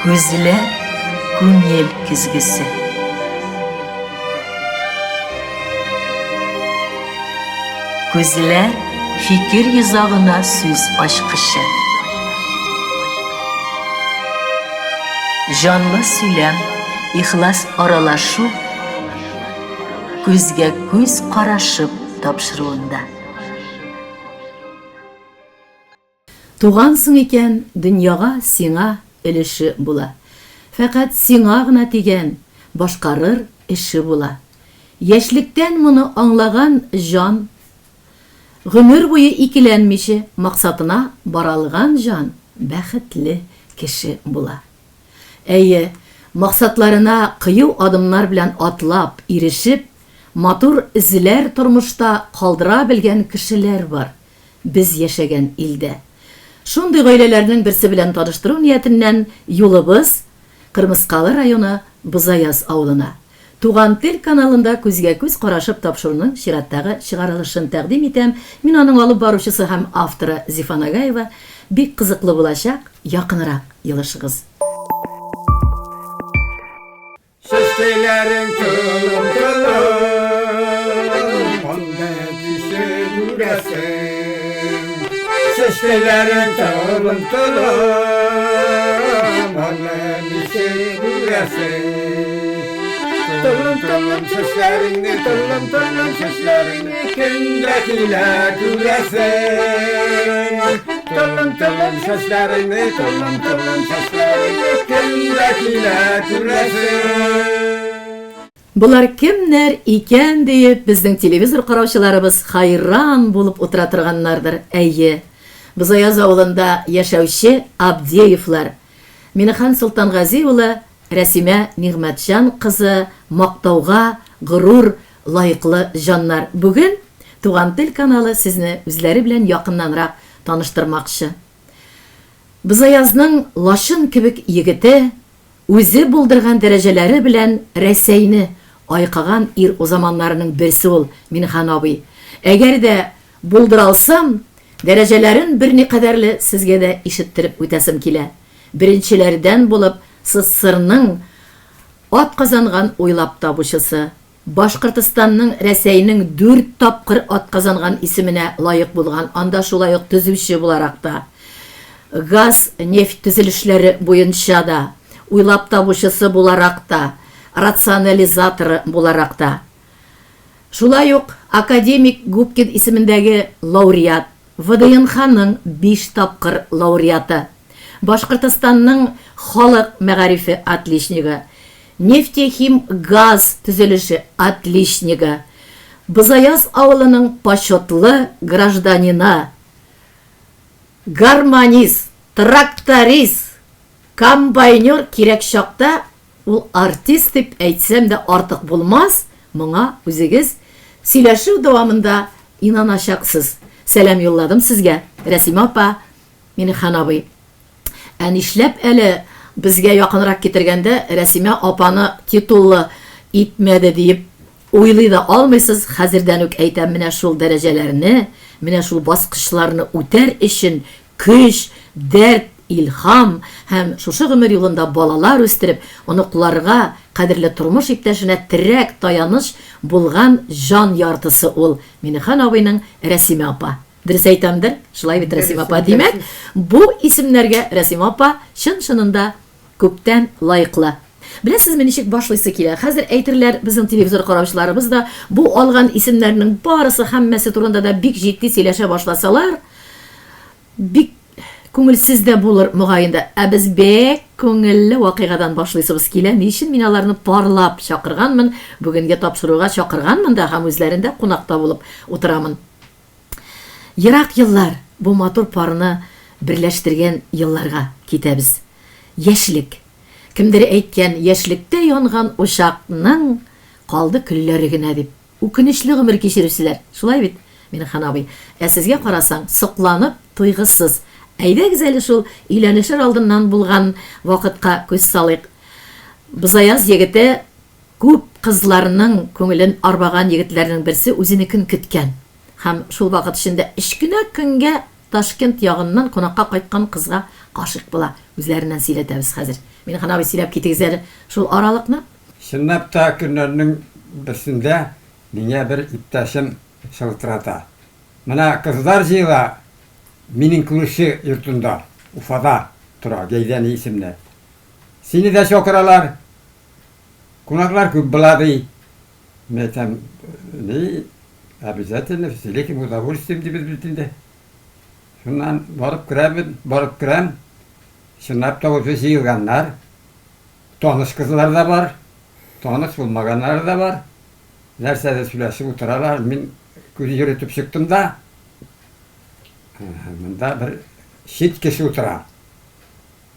Күзләр күңел көзгесе. Күзләр фикер йозагына сүз ачкычы. Җанлы сөйләм, ихлас аралашу күзгә күз карашып тапшыруында. Тугансың икән, дөньяга сиңа өлеше була. Фәкать сиңа гына тигән, башкарыр эше була. Яшьлектән моны аңлаган җан, гомер буе икеләнмичә максатына баралган җан бәхетле кеше була. Әйе, максатларына кыю адымнар белән атлап, ирешеп, матур эзләр тормышта калдыра белгән кешеләр бар. без яшәгән илдә. Шундый гаиләләрнең берсе белән таныштыру ниятеннән юлыбыз Кырмыскалы районы Бозаяз авылына. Туган тел каналында Күзгә-күз карашып тапшыруның чираттагы чыгарылышын тәкъдим итәм, мин аның алып баручысы һәм авторы Зифа Нагаева. Бик кызыклы булачак, якынрак елышыгыз. Чәчкәләрең тылым тылым, Анда кисеп үрәсең. Чәчкәләрең тылым тылым, Аны ничек үрәсең. Тылым тылым чәчләреңне, тылым тылым чәчләреңне Кемгә килә күрәсең. Тылым тылым чәчләреңне, тылым тылым чәчләреңне Кемгә килә күрәсең. Болар кемнәр икән диеп, безнең телевизор караучыларыбыз хайран булып утыра торганнардыр. Әйе, Бозаяз авылында яшәүче Абдеевлар. Минехан Солтангази улы Рәсимә Нигъмәтҗан кызы мактауга горур, лаеклы җаннар. Бүген Туган тел каналы сезне үзләре белән якыннанрак таныштырмакчы. Бозаязның лачын кебек егете, үзе булдырган дәрәҗәләре белән Рәсәйне айкаган ир узаманнарының берсе ул Минхан абый. Әгәр дә булдыралсам, дәрәҗәләрен берникадәрле сезгә дә ишеттереп үтәсем килә. Беренчеләрдән булып СССРның атказанган уйлап табучысы, Башкортостанның Рәсәйнең дүрт тапкыр атказанган исеменә лаек булган, анда шулай ук төзүче буларак та, газ, нефть төзелешләре буенча да, уйлап табучысы буларак та, рационализаторы буларак та. Шулай ук академик Губкин исемендәге лауреат, ВДНХның биш тапкыр лауреаты, Башкортостанның халык мәгарифе отличнигы, нефтехим-газ төзелеше отличнигы, Бозаяз авылының почетлы гражданины, гармонист, тракторист, комбайнер, кирәк чакта Ул артист дип әйтсәм дә артык булмас, моңа үзегез сөйләшү дәвамында инаначаксыз. Сәлам юлладым сезгә, Рәсимә апа, Минехан абый. Ә нишләп әле безгә якынрак китергәндә Рәсимә апаны титуллы итмәде диеп уйлый да алмыйсыз, хәзердән үк әйтәм, менә шул дәрәҗәләрне, менә шул баскычларны үтәр өчен Көч, дәрт, илһам һәм шушы гомер юлында балалар үстереп, оныкларга, кадерле тормыш иптәшенә терәк, таяныч булган җан яртысы ул Минехан абыйның Рәсимә апа. Дөрес әйтәмдер? Шулай бит, Рәсимә апа? Димәк, бу исемнәргә Рәсимә апа чын-чынында күптән лаеклы. Беләсезме, ничек башлыйсы килә? Хәзер әйтерләр, безнең телевизор караучыларыбыз да бу алган исемнәрнең барысы, һәммәсе турында да бик җитди сөйләшә башласалар, бик күңелсез дә булыр, мөгаен да. Ә без бик күңелле вакыйгадан башлыйсыбыз килә. Ни өчен мин аларны парлап чакырганмын, бүгенге тапшыруга чакырганмын да һәм үзләрендә кунакта булып утырамын. Ерак еллар, бу матур парны берләштергән елларга китәбез. Яшьлек. Кемдер әйткән, яшьлектә янган учакның калды көлләре генә дип. Үкенечле гомер кичерүчеләр. Шулай бит, Минехан абый? Ә сезгә карасаң, сокланып туйгысыз. Әйдәгез әле шул өйләнешер алдыннан булган вакытка күз салыйк. Бозаяз егете күп кызларның күңелен арбаган егетләрнең берсе үзенекен көткән. Һәм шул вакыт эчендә өч кенә көнгә Ташкент ягыннан кунакка кайткан кызга гашыйк була? Үзләреннән сөйләтәбез хәзер. Минхан абый, сөйләп китегез әле шул аралыкны. Чынлап та, көннәрнең берсендә миңа бер иптәшем шылтырата. Менә кызлар җыела минем күрше йортында, Уфада тора, Гәйдәни исемле. Сине дә чакыралар. Кунаклар күп була, ди. Мин әйтәм, ни, обязательно, с великим удовольствием дибез бит инде. Шуннан барып керәбез, барып керәм. Чынлап та уже җыелганнар. Таныш кызлар да бар, таныш булмаганнары да бар. Нәрсәдер сөйләшеп утыралар. Мин күз йөртеп чыктым да, монда бер чит кеше утыра.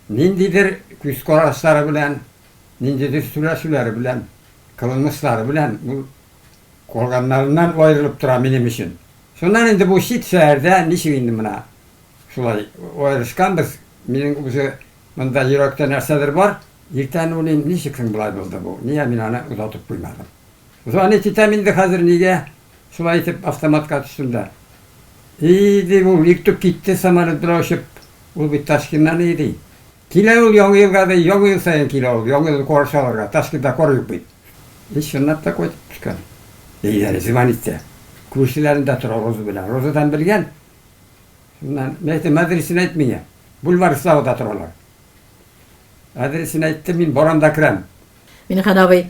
Ниндидер күз карашлары белән, ниндидер сөйләшүләре белән, кыланмышлары белән ул калганнарыннан аерылып тора минем өчен. Шуннан инде бу чит шәһәрдә ничек инде менә шулай аерышканбыз, минем уже монда йөрәктә нәрсәдер бар. Иртән уйлыйм, ничек соң болай булды бу, нигә мин аны озатып куймадым? Звонить итәм инде хәзер, нигә шулай итеп автоматка төштем дә. И, ди ул, иртүк китте самолет белән очып, ул бит Ташкентнан и, ди. Килә ул Яңа елга, ди, Яңа ел саен килә ул, Яңа елны каршы алырга, Ташкентта кар юк бит. И, чынлап та кайтып төшкән. И, әле звонить итә. Күршеләрендә тора Роза белән. Розадан белгән. Шуннан, мин әйтәм, адресын әйт миңа. Бульвар Славада торалар. Адресын әйтте, мин барам да керәм. Минхан абый,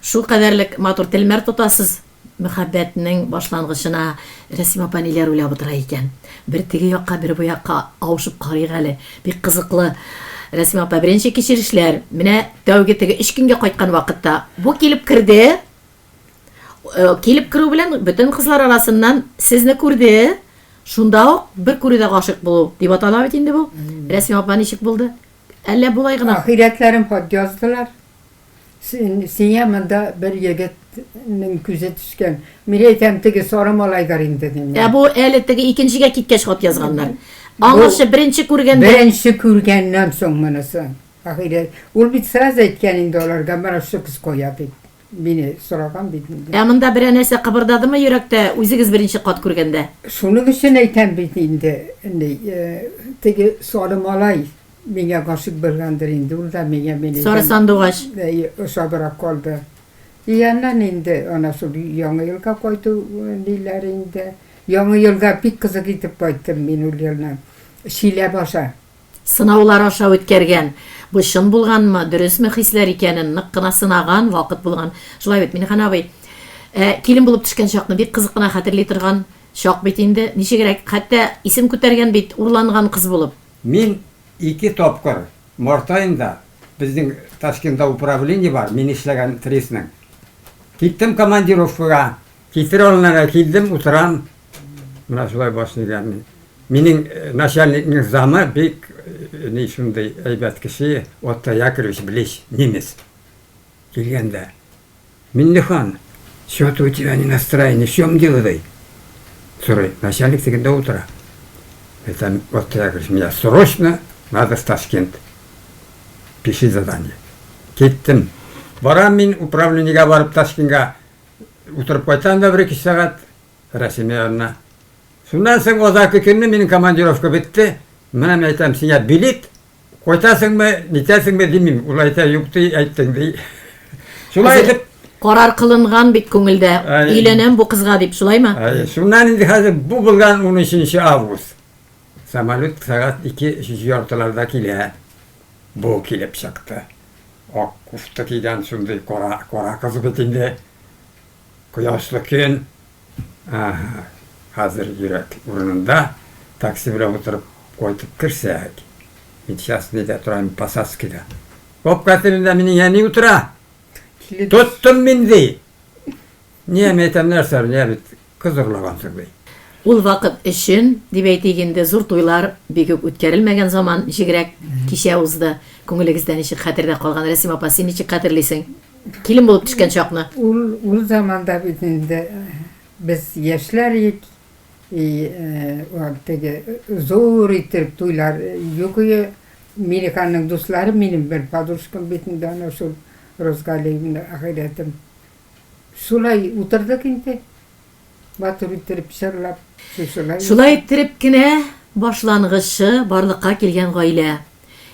шул кадәрлек матур телмәр тотасыз. Мәхәббәтнең башлангычына Рәсимә апа ниләр уйлап утыра икән? Бер теге якка, бер бу якка авышып карыйк әле. Бик кызыклы. Рәсимә апа, беренче кичерешләр. Менә тәүге теге өч көнгә кайткан вакытта бу килеп керде. Э, килеп керү белән бөтен кызлар арасыннан сезне күрде. Шунда ук бер күрүдә гашыйк булу дип атала бит инде бу. Рәсимә апа ничек булды? Әллә болай гына? Ахирәтләрем хат яздылар. Сиңа монда бер егетнең күзе төшкән. Мин әйтәм, теге сары малайдыр инде дим. Ә бу әле теге икенчегә киткәч хат язганнар. Аңарчы беренче күргәндә. Беренче күргәннән соң монысы. Ахирәт. Ул бит сразу әйткән инде аларга, менә шушы кыз кая дип. Мине сораган бит инде. Ә монда берәр нәрсә кыбырдадымы йөрәктә, үзегез беренче кат күргәндә? Шуның өчен әйтәм бит инде, ни, теге сары малай миңа гашыйк булгандыр инде, ул да миңа мине Сары сандугач. Әйе, ошабрак калды. И аннан инде ана шул Яңа елга кайту ниләре инде. Яңа елга бик кызык итеп кайттым мин ул елны. Чиләбе аша. Сынаулар аша үткәргән. Бу чын булганмы, дөресме хисләр икәнен нык кына сынаган вакыт булган. Шулай бит, Минехан абый? Ә, килен булып төшкән чакны бик кызык кына хәтерли торган чак бит инде. Ничегрәк, хәтта исем күтәргән бит, урланган кыз булып. Мин ике тапкыр март аенда, безнең Ташкентта управление бар, мин эшләгән трестның. Киттем командировкага. Китер алынарга килдем, утырам. Менә шулай башлый мин. Минем начальникның замы бик ни шундый әйбәт кеше, Отто Яковлевич Блич, немец. Килгәндә, Миннехан, что-то у тебя не настроение, в чем дело, ди? Сорый, начальник тегендә утыра. Это Отто Яковлевич, меня срочно надо в Ташкент. Пиши задание. Киттем. Барам мин управлениегә барып Ташкентка. Утырып кайтам да бер-ике сәгать Рәсимә янына. Шуннан соң азакы көнне минем командировка бетте. Менә мин әйтәм, сиңа билет, кайтасыңмы, нитәсеңме димим. Ул әйтә, юк ди, әйттең ди. Шулай итеп карар кылынган бит күңелдә. Өйләнәм бу кызга дип, шулаймы? Шуннан инде хәзер бу булган 13 август. Самолет сәгать 2 яртыларда килә. Бу килеп чыкты. Ак кофта кигән шундый кара, кара кыз бит инде. Кояшлы көн. Ага, хәзер йөрәк урынында. Такси белән утырып кайтып керсәк. Мин сейчас нидә торам, Посадскийда. Капка төбендә минем әни утыра. Тоттым мин ди. Нигә мин әйтәм, нәрсә, нигә бит кыз урлагансың ди. Ул вакыт өчен, дип әйтик инде, зур туйлар бик үк үткәрелмәгән заман, ничегрәк кичә узды? Күңелегездә ничек хәтердә калган? Рәсим апа, син ничек хәтерлисең? Килен булып төшкән чакны. Ул, ул заманда бит инде без яшьләр идек, и теге зур иттереп туйлар юк ие. Минеканның дуслары, минем бер подружкам бит инде ана шул Роза Галиевна ахирәтем. Шулай утырдык инде. Матур иттереп җырлап, шушылай. Шулай иттереп кенә. башлангычы барлыкка килгән гаилә.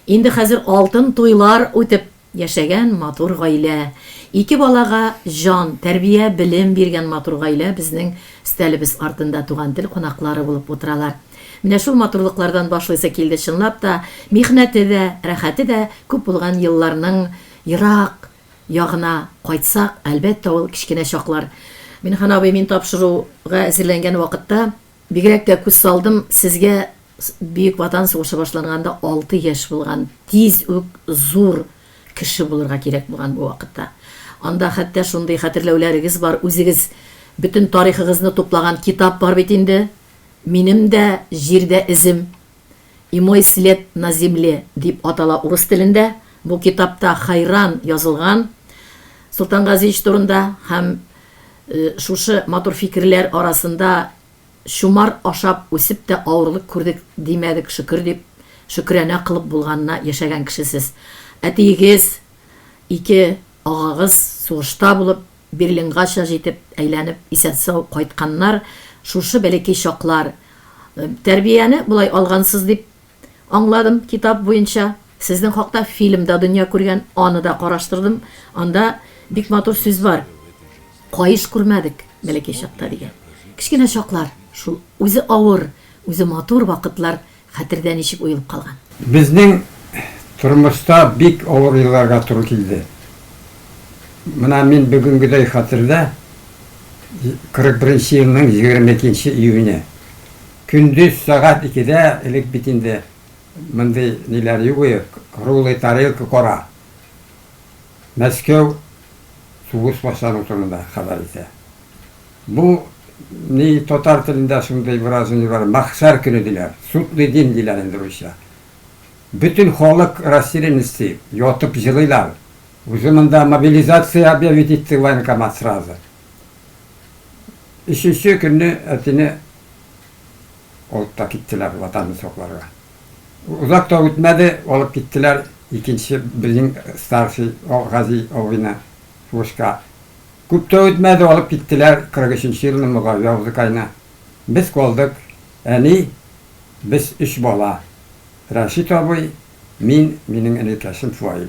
Инде хәзер алтын туйлар үтеп яшәгән матур гаилә. Ике балага җан, тәрбия, белем биргән матур гаилә безнең өстәлебез артында Туган тел кунаклары булып утыралар. Менә шул матурлыклардан башлыйсы килде, чынлап та, михнәте дә, рәхәте дә күп булган елларның ерак ягына кайтсак, әлбәттә, ул кечкенә чаклар. Минхан абый, мин тапшыруга әзерләнгән вакытта бигрәк тә күз салдым, сезгә Бөек Ватан сугышы башланганда 6 яшь булган, тиз үк зур кеше булырга кирәк булган бу вакытта. Анда хәтта шундый хәтерләүләрегез бар, үзегез бөтен тарихыгызны туплаган китап бар бит инде. Минем дә җирдә эзем, И мой след на земле, дип атала урыс телендә. Бу китапта хайран язылган Солтангазиевич турында һәм шушы матур фикерләр арасында Чумар ашап үсеп тә авырлык күрдек димәдек, шөкер дип, шөкерәнә кылып булганына яшәгән кеше сез. Әтиегез, ике агагыз сугышта булып, Берлингача җитеп, әйләнеп исән-сау кайтканнар, шушы бәләкәй чаклар. Тәрбияне болай алгансыз дип аңладым китап буенча. Сезнең хакта фильм да дөнья күргән, аны да караштырдым. Анда бик матур сүз бар. Каеш күрмәдек бәләкәй чакта дигән. Кечкенә чаклар, шул үзе авыр, үзе матур вакытлар хәтердә ничек уелып калган. Безнең тормышта бик авыр елларга туры килде. Менә мин бүгенгедәй хәтердә, 41 нче елның 22 нче июне. Көндез сәгать икедә, элек бит инде мондый ниләр юк иде, круглый тарелка кара. Мәскәү сугыш башлану турында хәбәр итә. Бу ни татар телендә шундый выражение бар, мәхшәр көне диләр, судный день диләр инде русча. Бөтен халык растерянности, ятып җылыйлар. Уже монда мобилизация объявить итте военкомат сразу. Өченче көнне әтине алып та киттеләр Ватанны сакларга. Озак та үтмәде, алып киттеләр икенче безнең старший Гази абыйны сугышка. Күп тә үтмәде, алып киттеләр 43 нче елны Мөгавия абзыкайны. Без калдык, әни, без өч бала, Рәшит абый, мин, минем энекәшем Фаил.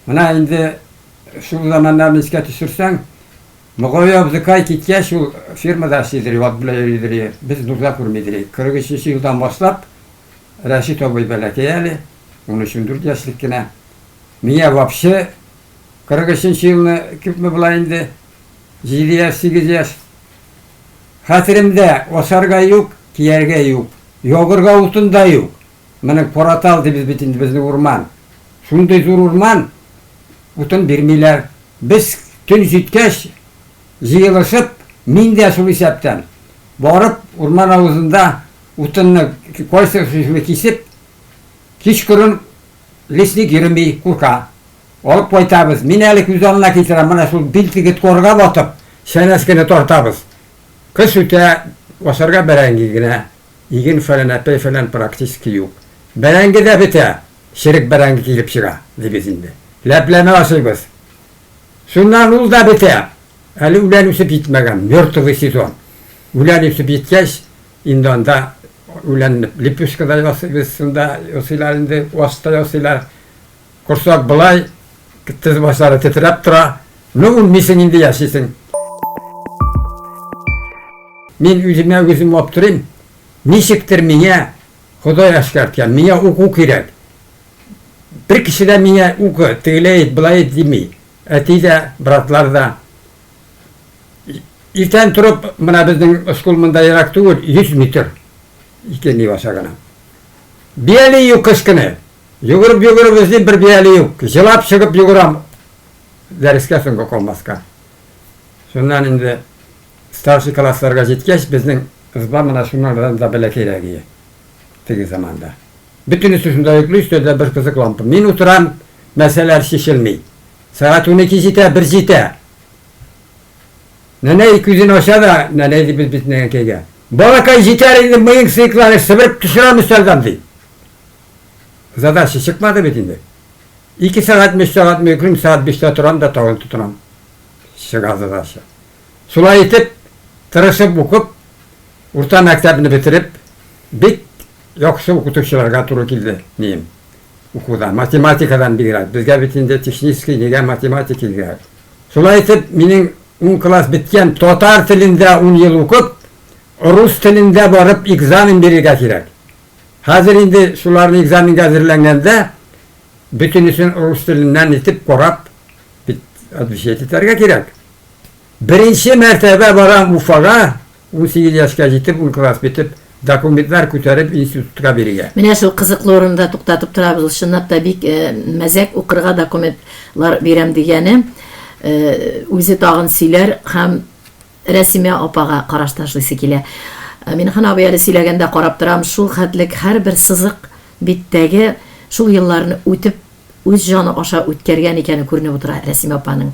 Менә инде шул заманнарны искә төшерсәң, Мөгавия абзыкай киткәч, ул фирмада эшлидер, ат белән йөридер, без нужа күрмидер. 43 нче елдан башлап, Рәшит абый бәләкәй әле, унөч-ундүрт яшьлек кенә. Миңа вообще 43 нче елны күпме була инде? Җиде яшь, сигез яшь. Хәтеремдә, ашарга юк, кияргә юк, ягырга утын да юк. Моның Коратал дибез бит инде безнең урман. Шундый зур урман, утын бирмиләр. Без төн җиткәч, җыелышып, мин дә шул исәптән, барып, урман авызында утынны кайсы шушыны кисеп, кичкырын лесник йөреми, курка. Алып кайтабыз. Мин әле күз алдына китерәм, менә шул бил теге торга батып, шәнәскене тартабыз. Кыш үтә, ашарга бәрәңге генә, иген фәлән, әпәй фәлән практически юк. Бәрәңге дә бетә, черек бәрәңге килеп чыга, дибез инде. Ләпләмә ашыйбыз. Шуннан ул да бетә. Әле үлән үсеп җитмәгән, мертвый сезон. Үлән үсеп җиткәч, инде анда үләнне лепешка да ясыйбыз, шунда ясыйлар инде, аш та ясыйлар. Корсак болай, тез башлары тетрәп тора. Ну, үлмисең инде, яшисең. Мин үземә үзем аптырыйм. Ничектер миңа Ходай әшкәрткән, миңа уку кирәк. Бер кеше дә миңа укы, тегеләй ит, болай ит дими. Әти дә, братлар да. Иртән торып, менә безнең школ монда ерак түгел, 100 метр. Ике ни баша гына. Бияле юк кыш көне. Йөгереп-йөгереп эзлим, бер бияле юк. Җылап чыгып йөгерәм. Дәрескә соңга калмаска. Шуннан инде старший классларга җиткәч, безнең ызба менә шуннан да бәләкәйрәк иде. Теге заманда. Бөтенесе шунда йоклый, өстәлдә бер кызык лампа. Мин утырам, мәсьәләләр чишелми. Сәгать 12 җитә, бер җитә. Нәнәй күзен ача да, нәнәй дибез без нәнәкәйгә. Балакай җитәр инде, мыең сыеклары себереп төшерәм өстәлдән, ди. Задача чыкмады бит инде. Ике сәгатьме, өч сәгатьме йоклыйм, сәгать биштә торам да тагын тотынам. Чыга задача. Шулай итеп, тырышып укып, урта мәктәпне бетереп, бик яхшы укытучыларга туры килде минем укуда. Математикадан бигрәк. Безгә бит инде технический нигә математика кирәк. Шулай итеп, минем 10 класс беткән, татар телендә 10 ел укып, рус телендә барып экзамен бирергә кирәк. Хәзер инде шуларны экзаменга әзерләнгәндә, бөтенесен рус теленнән итеп карап, бит отвечать итәргә кирәк. Беренче мәртәбә барам Уфага, 18 яшькә җитеп, ун класс бетеп, документлар күтәреп институтка бирергә. Менә шул кызыклы урында туктатып торабыз. Ул чынлап та бик мәзәк укырга документлар бирәм дигәне. Үзе тагын сөйләр һәм Рәсимә апага караш ташлыйсы килә. Минхан абый әле сөйләгәндә карап торам, шул хәтлек һәрбер сызык биттәге шул елларны үтеп үз җаны аша үткәргән икәне күренеп утыра Рәсимә апаның.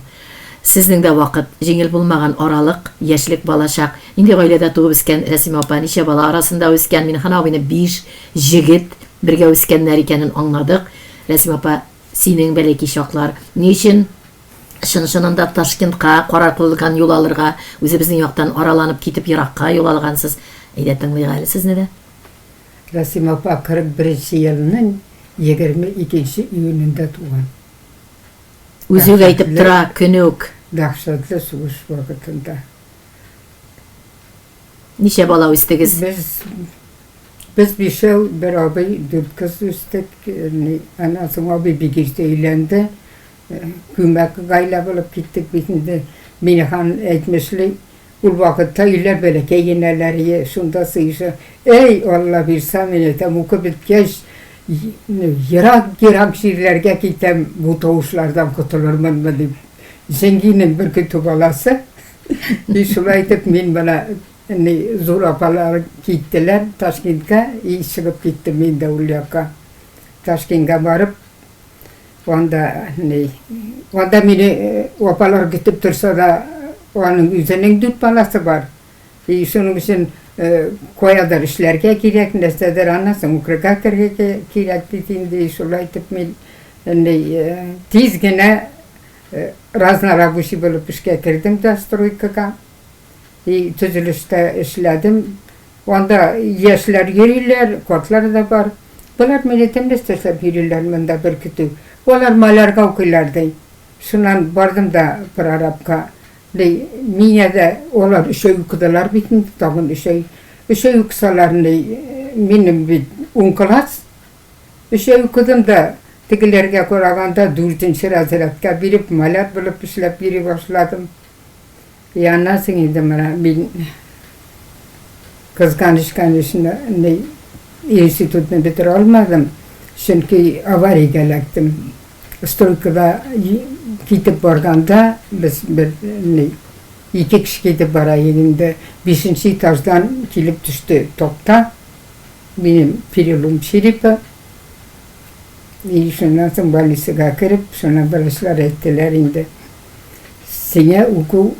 Сезнең дә вакыт, җиңел булмаган аралык, яшьлек, балачак. Нинди гаиләдә туып үскән Рәсимә апа, ничә бала арасында үскән, Минхан абыйны биш җегет бергә үскәннәр икәнен аңладык. Рәсимә апа, синең бәләкәй чаклар. Ни өчен чын-чынында Ташкентка карар кылган юл алырга, үзебезнең яктан араланып китеп еракка юл алгансыз? Әйдә тыңлыйк әле сезне дә. Рәсимә апа 41 нче елның 22 нче июнендә туган. Үзе үк әйтеп тора, көне үк. Дәһшәтле сугыш вакытында. Ничә бала үстегез? Без, без бишәү, бер абый, дүрт кыз үстек. Аннан соң абый бик иртә өйләнде. Күмәк гаилә булып киттек бит инде. Минехан әйтмешли, Ул вакытта өйләр бәләкәй генәләр ие, шунда сыеша. Әй, Алла бирса, мин әйтәм, укып беткәч, ерак-ерак җирләргә китәм, бу тавышлардан котылырмынмы дип. Җиңгинең бер көтү баласы. И шулай итеп мин менә ни зур апалар киттеләр Ташкентка, и чыгып киттем мин дә ул якка. Ташкентка барып, Анда ни, анда мине апалар көтеп торса да, аның үзенең дүрт баласы бар. И шуның өчен каядыр эшләргә кирәк, нәрсәдер, аннан соң укырга керергә кирәк бит инде. Шулай итеп мин ни тиз генә разнорабочий булып эшкә кердем дә стройкага. И төзелештә эшләдем. Анда яшьләр йөриләр, картлар да бар. Болар мине тәмләс ташлап йөриләр монда бер көтү. Алар малярга укыйлар, ди. Шуннан бардым да прорабка. Ди, миңа да алар өч ай укыдылар бит инде, тагын өч ай. Өч ай укысалар, ни, минем бит ун класс. Өч ай укыдым да, тегеләргә караганда дүртенче разрядка биреп, маляр булып эшләп йөри башладым. И аннан соң инде менә мин кызганыч, конечно, ни институтны бетерә алмадым, чөнки авариягә эләктем. Стройкада китеп барганда без бер ни ике кеше китеп бара идек инде, бишенче этаждан килеп төште токта, минем перелом черепа. И шуннан соң больницага кереп, шуннан врачлар әйттеләр инде, Сиңа уку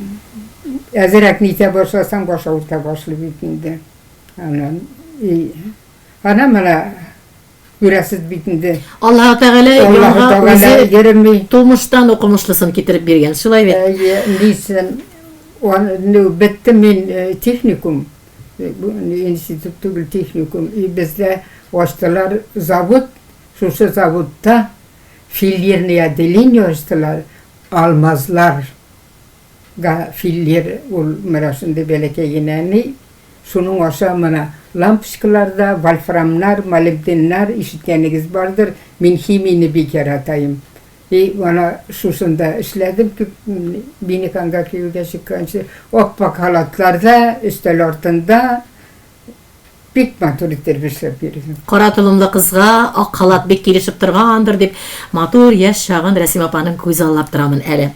әзерәк нитә башласаң, баш авырта башлый бит инде. Аннан и ана менә күрәсез бит инде. Аллаһ Тәгалә янга үзе йөреми. Тумыштан укымышлысын китереп биргән, шулай бит? Әйе, нисен, ну, бетте мин техникум, институт түгел, техникум. И бездә ачтылар завод, шушы заводта Фильерный отделение ачтылар, алмазлар га фильер, ул менә шундый бәләкәй генә ни, шуның аша менә лампочкалар да, вольфрамнар, молибденнар, ишеткәнегез бардыр, мин химияне бик яратаем. И ана шушында эшләдем күп, Минеканга кияүгә чыкканчы, ап-ак халатларда, өстәл артында, Бик матур иттереп эшләп йөридем. Кара толымлы кызга ак халат бик килешеп торгандыр дип, матур яшь чагын Рәсимә апаның күзаллап торамын әле.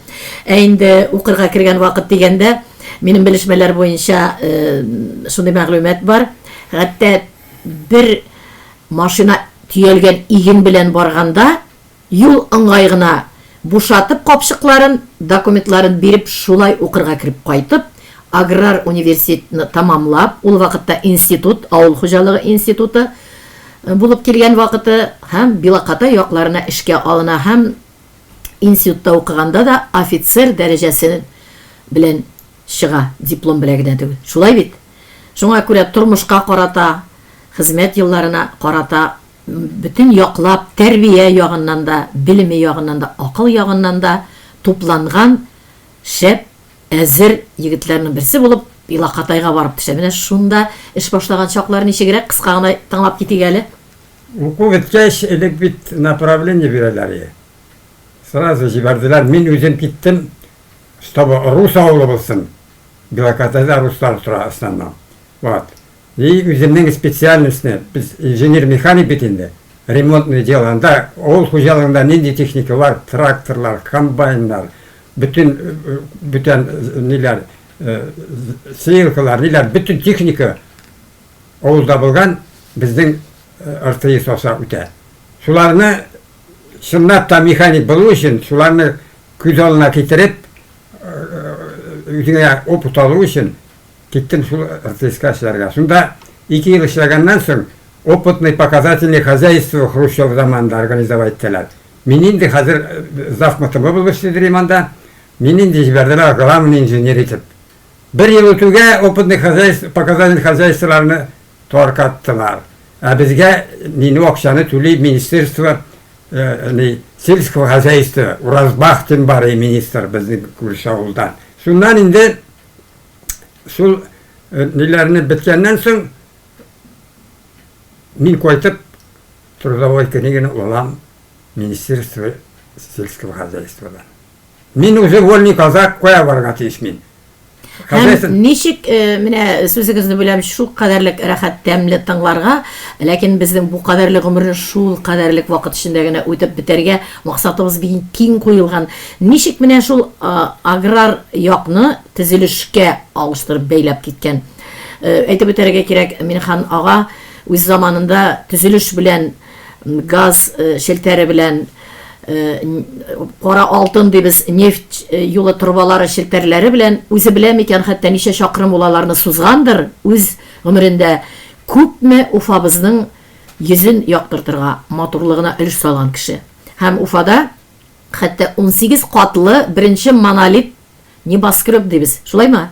Ә инде укырга кергән вакыт дигәндә, минем белешмәләр буенча шундый мәгълүмат бар, хәтта бер машина төялгән иген белән барганда, Юл ыңгай гына бушатып капчыкларын, документларын биреп шулай укырга кереп кайтып, аграр университетны тәмамлап, ул вакытта институт, авыл хуҗалыгы институты булып килгән вакыты һәм Белокатай якларына эшкә алына һәм институтта укыганда да офицер дәрәҗәсе белән чыга, диплом белән генә түгел. Шулай бит? Шуңа күрә тормышка карата. хезмәт елларына карата бөтен яклап, тәрбия ягыннан да, белеме ягыннан да, акыл ягыннан да тупланган шәп, әзер егетләрнең берсе булып Илакатайга барып төшә. Менә шунда эш башлаган чаклар ничегрәк, кыска гына тыңлап китик әле. Уку беткәч, элек бит направление бирәләр иде. Сразу җибәрделәр. Мин үзем киттем, чтобы рус авылы булсын. Белокатайда руслар тора основном. Вот. И үземнең специальностьны, без инженер-механик бит инде, ремонтный дело. Анда авыл хуҗалыгында нинди техника бар, тракторлар, комбайннар, бөтен бүтән ниләр, сеялкалар, ниләр, бөтен техника авылда булган, безнең РТС аша үтә. Шуларны чынлап та механик булу өчен, шуларны күз алдына китереп, үзеңә опыт алу өчен киттем шул РТСка эшләргә. Шунда 2 ел эшләгәннән соң, опытный показательный хозяйство Хрущев заманында организовать иттеләр. Мин инде хәзер завмтб булып эшлидер анда. Мин инде җибәрделәр главный инженер итеп. Бер ел үтүгә опытный хозяйство, показательный хозяйстволарны таркаттылар. Ә безгә мине акчаны түли министерство ни, сельского хозяйства, Уразбахтин бар министр безнең күрше авылдан. Шуннан инде шул ниләрне беткәннән соң мин кайтып трудовой книганы алам Министерство сельского хозяйстводан. Мин уже вольный казак, кая барырга тиеш мин? Һәм ничек, менә сүзегезне бүләм, шул кадәрлек рәхәт, тәмле тыңларга, ләкин безнең бу кадәрле гомерне шул кадәрлек вакыт эчендә генә үтеп бетәргә максатыбыз бик киң куелган. Ничек менә шул аграр якны төзелешкә алыштырып бәйләп киткән? Әйтеп үтәргә кирәк, Минхан ага үз заманында төзелеш белән газ челтәре белән кара алтын дибез, нефть юлы торбалары челтәрләре белән үзе белә микән, хәтта ничә чакрым ул аларны сузгандыр үз гомерендә, күпме Уфабызның йөзен яктыртырга, матурлыгына өлеш салган кеше. Һәм Уфада хәтта 18 катлы беренче монолит Небоскреб дибез, шулаймы?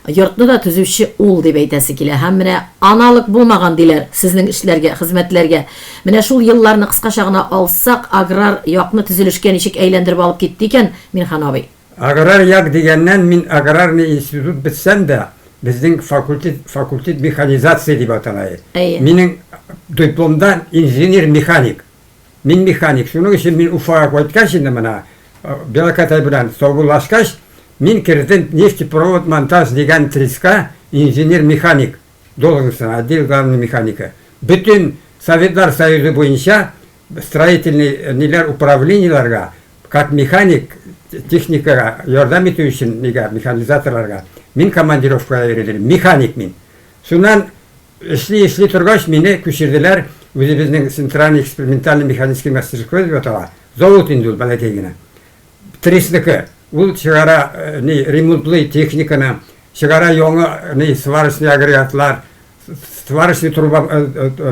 Йортны да төзүче ул дип әйтәсе килә. Һәм менә аналог булмаган диләр сезнең эшләргә, хезмәтләргә. Менә шул елларны кыскача гына алсак, аграр якны төзелешкә ничек әйләндереп алып китте икән Минхан абый? Аграр як дигәннән, мин аграрный институт бетсәм дә, безнең факультет, факультет механизации дип атала иде. Әйе. Минем дипломда инженер-механик. Мин механик, шуның өчен мин Уфага кайткач инде менә Белокатай белән саубуллашкач, мин кердем нефтепровод монтаж дигән треска инженер-механик должностена, отдел главный механика. Бөтен Советлар Союзы буенча строительный ниләр управлениеләргә как механик техникага ярдәм итү өчен нигә механизаторларга мин командировкага йөридем, механик мин. Шуннан Эшли-эшли торгач, мине күчерделәр үзебезнең Центральный экспериментальный механический мастерской дип атала. Завод инде ул бәләкәй генә. Трестнеке. Ул чыгара ни ремонтлый техниканы, чыгара яңа ни сварочный агрегатлар, сварочный труба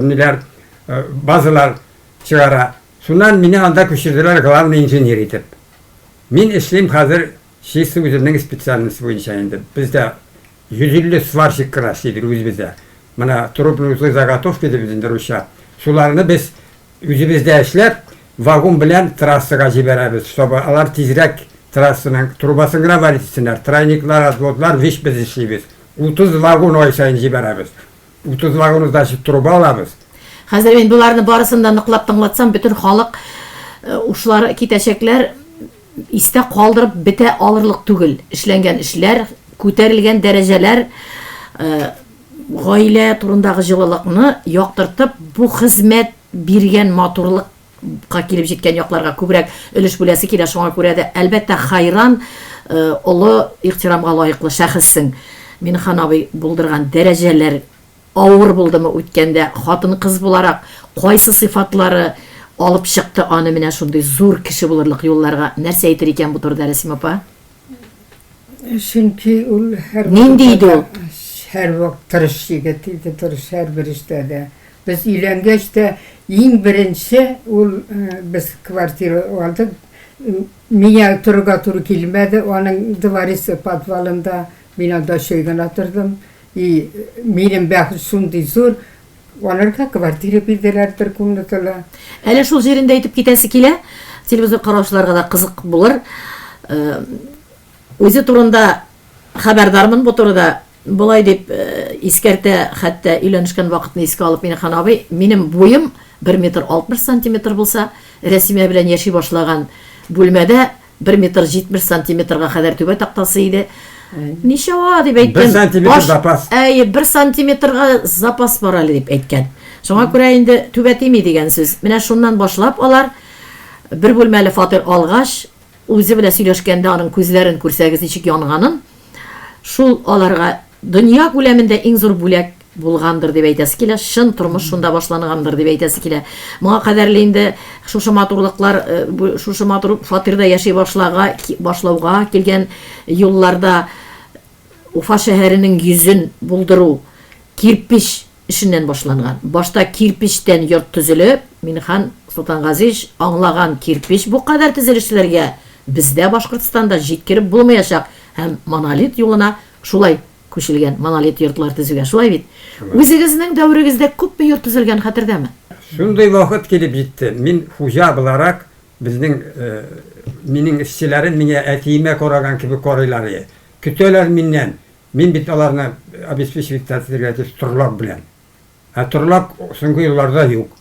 ниләр, базалар чыгара. Шуннан мине анда күчерделәр главный инженер итеп. Мин эшлим хәзер чисто үземнең специальность буенча инде. Бездә 150 сварщик кына эшлидер үзебездә. Менә трубные узлы заготовки дибез инде русча. Шуларны без үзебездә эшләп, вагон белән трассага җибәрәбез, чтобы алар тизрәк трассаның трубасын гына варить итсеннәр. Тройниклар, отводлар вич без эшлибез. 30 вагон ай саен җибәрәбез. 30 вагон значит труба алабыз. Хәзер мин боларны барысын да ныклап тыңлатсам, бөтен халык ушлары китәчәкләр. Истә калдырып бетә алырлык түгел. Эшләнгән эшләр, күтәрелгән дәрәҗәләр, гаилә турындагы җылылыкны яктыртып, бу хезмәт биргән матурлыкка килеп җиткән якларга күбрәк өлеш бүләсе килә. Шуңа күрә дә, әлбәттә, хайран, олы ихтирамга лаеклы шәхессең. Минхан абый булдырган дәрәҗәләр Авыр булдымы үткәндә, хатын-кыз буларак, кайсы сыйфатлары алып чыкты аны менә шундый зур кеше булырлык юлларга? Нәрсә әйтер икән бу турыда Рәсимә апа? Чөнки ул Нинди һәрвакытта иде да ул? һәрвакыт тырыш егет иде, тырыш һәрбер эштә дә. Без өйләнгәч тә, иң беренче ул без квартира алдык. Миңа торырга туры килмәде, аның дворисы подвалында, мин анда өч ай гына тордым. И минем бәхет шундый зур, Аларга квартира бирделәр бер комнаталы. Әле шул җирендә әйтеп китәсе килә, телевизор караучыларга да кызык булыр. Үзе турында хәбәрдармын бу турыда. Болай дип искәртә, хәтта өйләнешкән вакытны искә алып Минехан абый, минем буем 1 метр 60 сантиметр булса, Рәсимә белән яши башлаган бүлмәдә 1 метр 70 сантиметрга кадәр түбә тактасы иде. Ничава дип әйткән. 1 сантиметр запас. Әйе, 1 сантиметрга запас бар әле дип әйткән. Шуңа күрә инде түбә тими дигән сүз. Менә шуннан башлап алар бер бүлмәле фатир алгач, үзе белән сөйләшкәндә аның күзләрен күрсәгез ничек янганын, шул аларга дөнья күләмендә иң зур бүләк булгандыр дип әйтәсе килә. Чын тормыш шунда башлангандыр дип әйтәсе килә. Моңа кадәрле инде шушы матурлыклар, шушы матур фатирда яши башлага, башлауга килгән юлларда Уфа шәһәренең йөзен булдыру кирпич эшеннән башланган. Башта кирпичтән йорт төзелеп, Минхан Солтангазиевич аңлаган кирпич бу кадәр төзелешләргә бездә Башкортстанда җиткереп булмаячак һәм монолит юлына шулай күчелгән, монолит йортлар төзүгә. Шулай бит? Үзегезнең дәверегездә күпме йорт төзелгән, хәтердәме? Шундый вакыт килеп җитте, мин хуҗа буларак, безнең, минең эшчеләрем миңа әтиемә караган кебек карыйлар иде. Көтәләр миннән. Мин бит аларны обеспечивать итәргә тиеш торлак белән. Ә торлак соңгы елларда юк.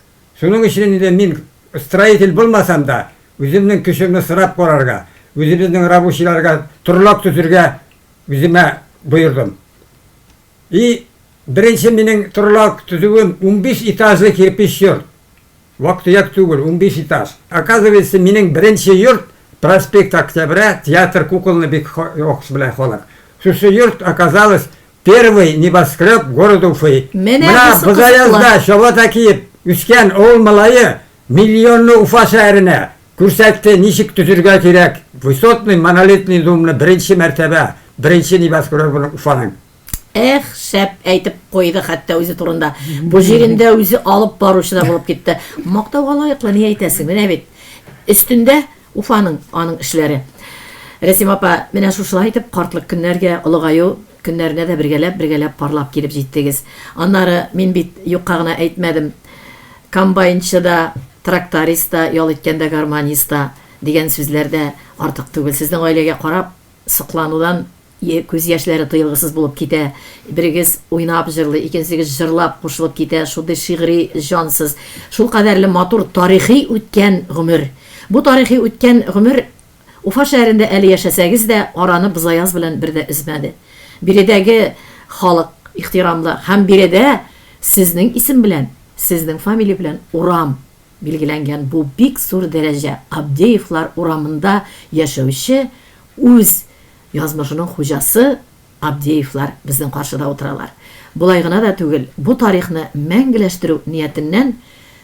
Шуның өчен инде мин строитель булмасам да, үземнең көчемне сынап карарга, үзебезнең рабочийларга торлак төзергә Үземә боердым. И беренче минең торлак төзүем 15 этажлы кирпич йорт. Вак-төяк түгел, 15 этаж. Оказывается, минең беренче йорт проспект Октября, театр куколны бик яхшы белә халык. Шушы йорт оказалось первый небоскреб города Уфы. Менә Менә бусы Бозаязда кызыклы. чабата киеп үскән авыл малае миллионлы Уфа шәһәренә Күрсәтте, ничек төзергә кирәк высотный монолитный думны беренче мәртәбә, беренче небоскребын Уфаның. Эх, шәп әйтеп куйды хәтта үзе турында. Бу җирендә үзе алып баручы да булып китте. Мактауга лаеклы, ни әйтәсең, менә бит. Өстендә Уфаның аның эшләре. Рәсим апа, менә шушылай итеп картлык көннәргә, олыгаю көннәренә дә бергәләп-бергәләп парлап килеп җиттегез. Аннары мин бит юкка гына әйтмәдем, Комбайнчы да, тракторист та, ял иткәндә гармонист та дигән сүзләр дә артык түгел. Сезнең гаиләгә карап, сокланудан күз яшьләре тыелгысыз булып китә. Берегез уйнап җырлый, икенчегез җырлап кушылып китә. Шундый шигъри җансыз. Шулкадәрле матур тарихи үткән гомер. Бу тарихи үткән гомер Уфа шәһәрендә әле яшәсәгез дә, араны Бозаяз белән бер дә өзмәде. Биредәге халык ихтирамлы һәм биредә сезнең исем белән, сезнең фамилия белән урам билгеләнгән. Бу бик зур дәрәҗә. Абдеевлар урамында яшәүче үз язмышының хуҗасы Абдеевлар безнең каршыда утыралар. Болай гына да түгел, бу тарихны мәңгеләштерү ниятеннән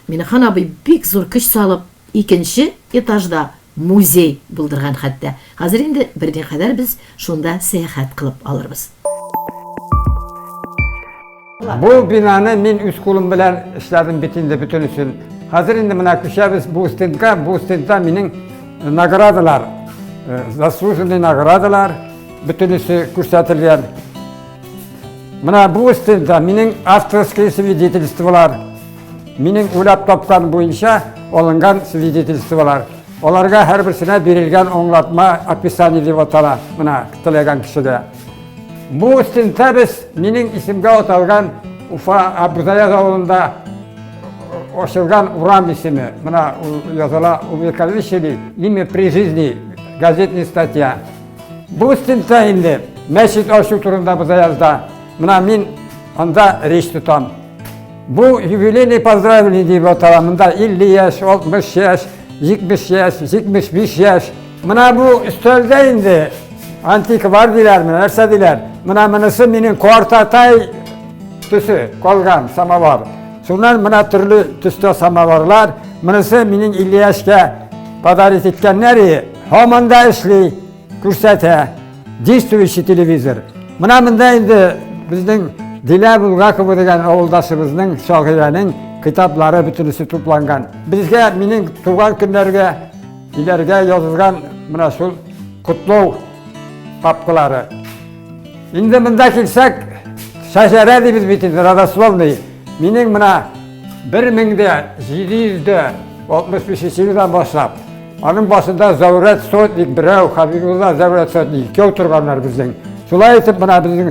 Минехан абый бик зур көч салып, икенче этажда музей булдырган хәтта. Хәзер инде берникадәр без шунда сәяхәт кылып алырбыз. Бу бинаны мин үз кулым белән эшләдем бит инде бөтенесен. Хәзер инде менә күчәбез бу стендка, бу стендта минем наградалар, заслуженный наградалар бөтенесе күрсәтелгән. Менә бу стендта минем авторские свидетельстволар, минем уйлап тапкан буенча алынган свидетельстволар. Аларга һәрберсенә бирелгән аңлатма, описание дип атала, менә теләгән кешегә. Бу стендта без минем исемгә аталган Уфа Абузаяз авылында ачылган урам исеме. Менә ул языла, увековечили имя при жизни, газетный статья. Бу стендта инде мәчет ачу турында Бузаязда. Менә мин анда речь тотам. Бу юбилейный поздравление дип атала. Монда 50 яшь, 60 яшь, 70 яшь, 75 яшь. Менә бу өстәлдә инде антиквар диләрме, нәрсә диләр. Менә монысы минем картатай төсе калган самовар. Шуннан менә төрле төстә самоварлар. Монысы минем 50 яшькә подарить иткәннәр, һаман да эшли, күрсәтә. Действующий телевизор. Менә монда инде безнең Дилә Булгакова дигән авылдашыбызның, шагыйрәнең китаплары бөтенесе тупланган. Безгә минем туган көннәргә Иләргә язылган менә шул котлау папкалары. Инде монда килсәк, шәҗәрә дибез бит инде, родословный. Минем менә 1765 елдан башлап, аның башында Зәүрәт Сотник берәү, Хабибулла Зәүрәт Сотник икәү торганнар безнең. Шулай итеп менә безнең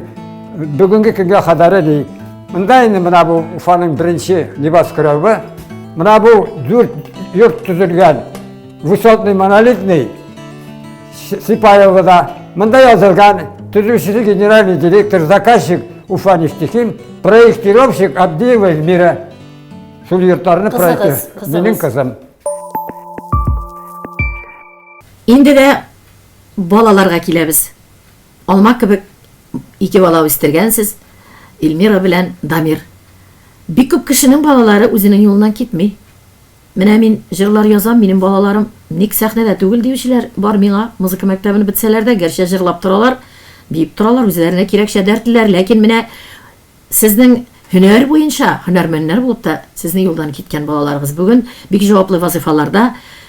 бүгенге көнгә кадәр ни. Монда инде менә бу Уфаның беренче небоскребы. Менә бу дүрт йорт төзелгән высотный монолитный Сипаевода. Монда язылган төзүчесе генеральный директор, заказчик Уфа нефтехим, проектировщик Абдиева Эльмира. Шул йортларны проект. Минем кызым. Инде дә балаларга киләбез. Алма кебек ике бала үстергәнсез, Эльмира белән Дамир. Бик күп кешенең балалары үзенең юлыннан китми. Менә мин җырлар язам, минем балаларым ник сәхнәдә түгел диючеләр бар миңа, музыка мәктәбен бетсәләр дә, гәрчә җырлап торалар, биеп торалар, үзләренә кирәкчә дәртлеләр, ләкин менә сезнең һөнәр буенча һөнәрмәннәр булып та сезнең юлдан киткән балаларыгыз бүген бик җаваплы вазыйфаларда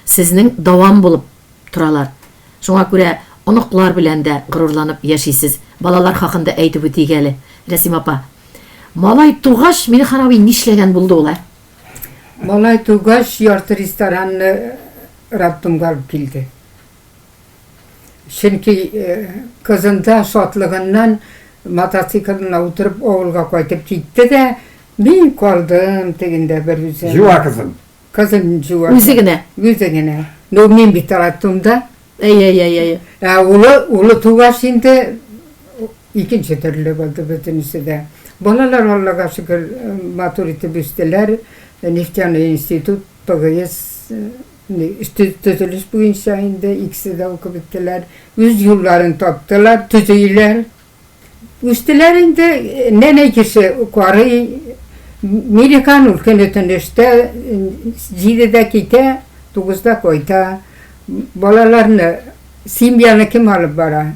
сезнең дәвам булып торалар. Шуңа күрә оныклар белән дә горурланып яшисез. Балалар хакында әйтеп үтик әле, Рәсим апа. Малай тугач, Минхан абый нишләгән булды ул, ә? Малай тугач, ярты ресторанны роддомга алып килде. Чөнки кызында шатлыгыннан мотоциклына утырып авылга кайтып китте дә, мин калдым тегендә бер үзем. Җуа кызым. Кызым җуа. Үзе генә. Үзе генә. Ну, мин бит роддомда. Әй, әй, әй, әй. Ә улы, улы тугач инде икенче төрле булды бөтенесе дә. Балалар, Аллага шөкер, матур итеп үстеләр. Нефтяной институт, ПГС, төзелеш буенча инде икесе дә укып беттеләр. Үз юлларын таптылар, төзиләр. Үстеләр инде, нәнәй кеше карый, Мирикан ул көне-төн эштә, җидедә китә, тугызда кайта. Балаларны, семьяны кем алып бара?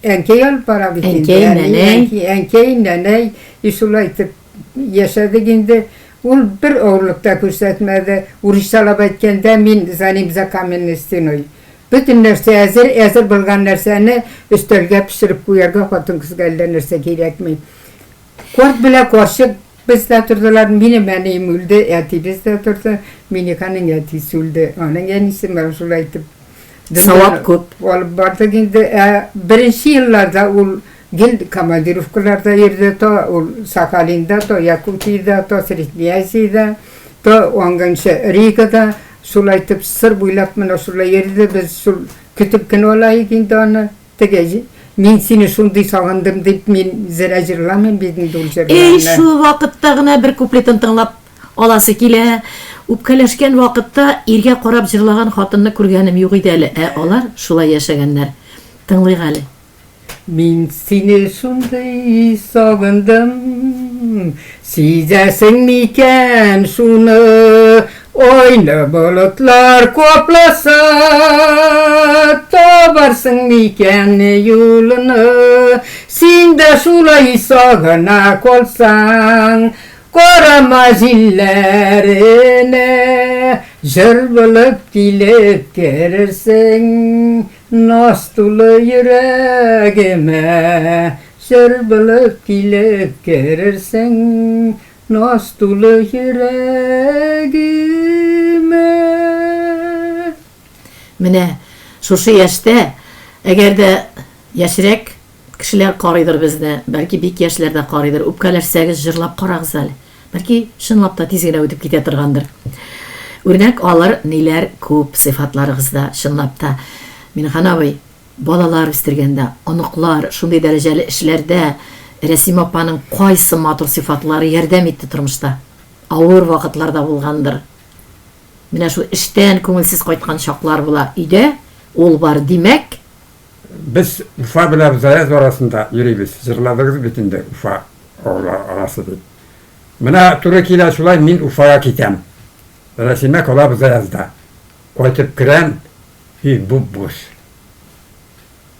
Әнкәй алып бара бит инде. Әнкәй, нәнәй. Әнкәй, нәнәй, и шулай итеп яшәдек инде. Ул бер авырлык та күрсәтмәде. Урысчалап әйткәндә, мин за ним за каменной стеной. Бөтен нәрсә әзер, әзер булган нәрсәне өстәлгә пешереп куярга хатын-кызга әллә нәрсә кирәкми. Карт белән карчык бездә тордылар, минем әнием үлде, әти бездә торды, Миниканың әтисе үлде, аның әнисе менә шулай итеп Савап күп. Алып бардык инде. Ә беренче елларда ул гел командировкаларда йөрде, то ул Сахалинда, то Якутиядә, то Средней Азиядә, то аңганчы Ригада. Шулай итеп, сыр буйлап менә шулай йөрде, без шул көтеп кенә ала идек инде аны. Теге, мин сине шундый сагындым дип, мин зерә җырламыйм бит инде ул җырларны. Эй, шул вакытта гына бер куплетын тыңлап аласы килә. Үпкәләшкән вакытта иргә карап җырлаган хатынны күргәнем юк иде әле, ә алар шулай яшәгәннәр. Тыңлыйк әле. Мин сине шундый сагындым, Сизәсең микән шуны? Айны болытлар капласа, Табарсың микән юлыны? Син дә шулай сагына калсаң, Карама җилләренә, Җыр булып килеп керерсең. Наз тулы йөрәгемә Җыр булып килеп керерсең, Наз тулы йөрәгемә. Менә шушы яшьтә, әгәр дә яшьрәк кешеләр карыйдыр безне, бәлки бик яшьләр дә карыйдыр, үпкәләшсәгез, җырлап карагыз әле. Бәлки, чынлап та тиз генә үтеп китә торгандыр. Үрнәк алыр ниләр күп сыйфатларыгызда, чынлап та. Минхан абый, балалар үстергәндә, оныклар шундый дәрәҗәле эшләрдә Рәсимә апаның кайсы матур сыйфатлары ярдәм итте тормышта? Авыр вакытлар да булгандыр. Менә шул эштән күңелсез кайткан чаклар була. Өйдә ул бар, димәк. Без Уфа белән Заяз арасында йөрибез. Җырладыгыз бит инде Уфа авылы арасы дип. Менә туры килә шулай, мин Уфага китәм. Рәсимә кала Заязда. Кайтып керәм, өй буп-буш.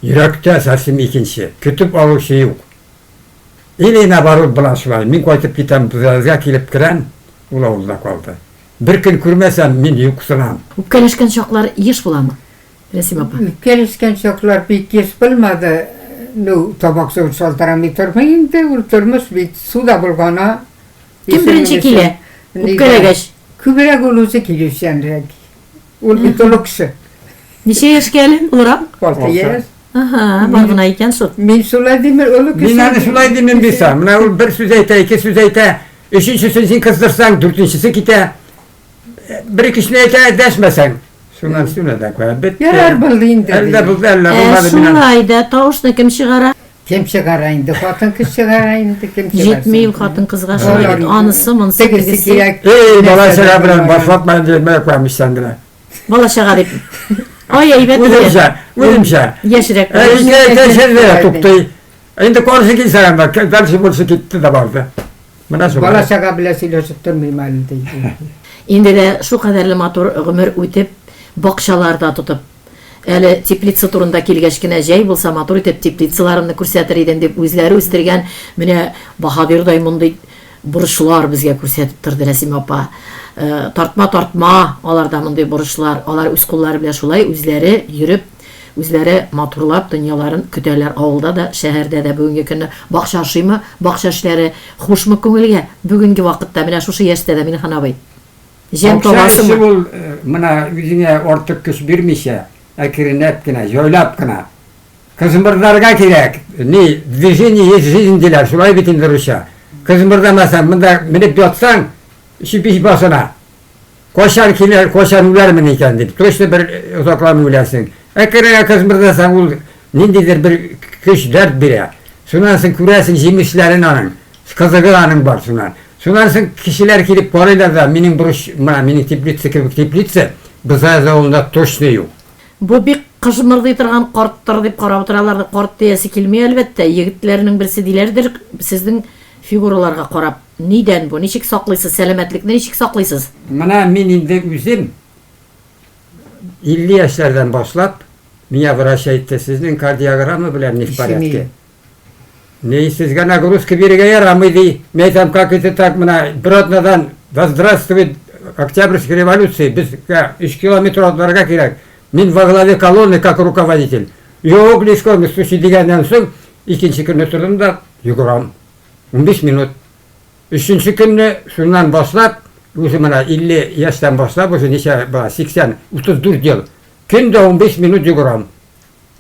Йөрәктә совсем икенче, көтеп алучы юк. Или наоборот була шулай, мин кайтып китәм, Заязга килеп керәм, ул авылда калды. Бер көн күрмәсәм, мин юксынам. Үпкәләшкән чаклар еш буламы? Рәсим апа. Үпкәләшкән чаклар бик еш булмады. Ну, табак суы шалтырамый тормый инде, ул тормыш бит су да болгана. Кем беренче килә? Үпкәләгәч. Күбрәк ул үзе килүчәнрәк. Ул бит олы кеше. Ничә яшькә әле олырак? 6 яшь. Ага, бар гына икән шул. Мин шулай дим, олы кеше. Мин аны шулай димим бит. Менә ул бер сүз әйтә, ике сүз әйтә, өченчесен син кыздырсаң, дүртенчесе китә. Бер икесен әйтә, дәшмәсәң. Шуннан сүнә дә куя. Бетте. Ярар булды инде. Әллә булды, әллә Ә булмады. Мин аны- шулай да тавышны кем чыгара? Кем чыгара инде? Хатын кыз чыгара инде, кем чыгарсын? Җитми ул хатын-кызга шулай бит. Анысы, монысы, Тегесе тегесе. кирәк. Эй, бала нәрсә чага дә белән булмаган. башлатма инде, менә куям ичтән генә. Бала чага дип. Ай, әйбәт. Үземчә, үземчә. Яшьрәк. Ә, ике әйтә дә туктый. Инде каршы килсә анда, дальше больше китте дә барды. Менә шулай. Бала чага белән сөйләшеп тормыйм әле ди. Инде дә шулкадәрле матур гомер үтеп, бакчалар да тотып, әле теплица турында килгәч кенә, җәй булса матур итеп теплицаларымны күрсәтер идем дип үзләре үстергән менә баһадирдай мондый борычлар безгә күрсәтеп торды Рәсимә апа. Тартма-тартма аларда мондый борычлар, алар үз куллары белән шулай үзләре йөреп, Үзләре матурлап дөньяларын көтәләр авылда да, шәһәрдә дә бүгенге көнне бакча ошыймы, бакча эшләре хушмы күңелгә бүгенге вакытта, менә шушы яшьтә дә, Минхан абый? Җәм Бакча эше табасыңмы? ул менә үзеңә артык көч бирмичә, әкренләп кенә, җайлап кына. Кызмырдарга кирәк. Ни, движение есть жизнь диләр, шулай бит инде русча. Кызмырдамасаң, монда менеп ятсаң, чүпич башына. Кайчан килер, кайчан үләрмен икән дип, точно бер озакламый үләсең. Әкренрәк кызмырдасаң, ул ниндидер бер көч, дәрт бирә. Шуннан соң күрәсең җимешләрен аның, кызыгы аның бар шуннан. Шуннан соң кешеләр килеп карыйлар да, минем бурыч, менә минем теплица кебек теплица Бызаяз авылында точно юк. Бу бик кыжмырдый торган карттыр дип карап утыралар. Карт диясе килми, әлбәттә. Егетләрнең берсе диләрдер, сезнең фигураларга карап. Нидән бу? Ничек саклыйсыз? Сәламәтлекне ничек саклыйсыз? Менә мин инде үзем 50 яшьләрдән башлап, миңа врач әйтте, сезнең кардиограмма белән не в порядке. Ни, сезгә нагрузка бирергә ярамый, ди. Мин әйтәм, как это так, менә бер атнадан да здравствует Октябрьская революция, безгә 3 километр атларга кирәк. Мин во главе колонны как руководитель. Юк, ни в коем случае дигәннән соң, икенче көнне тордым да йөгерәм. 15 минут. Өченче көнне шуннан башлап, үзе менә 50 яшьтән башлап, уже ничә була, 80, 34 ел. Көн дә 15 минут йөгерәм.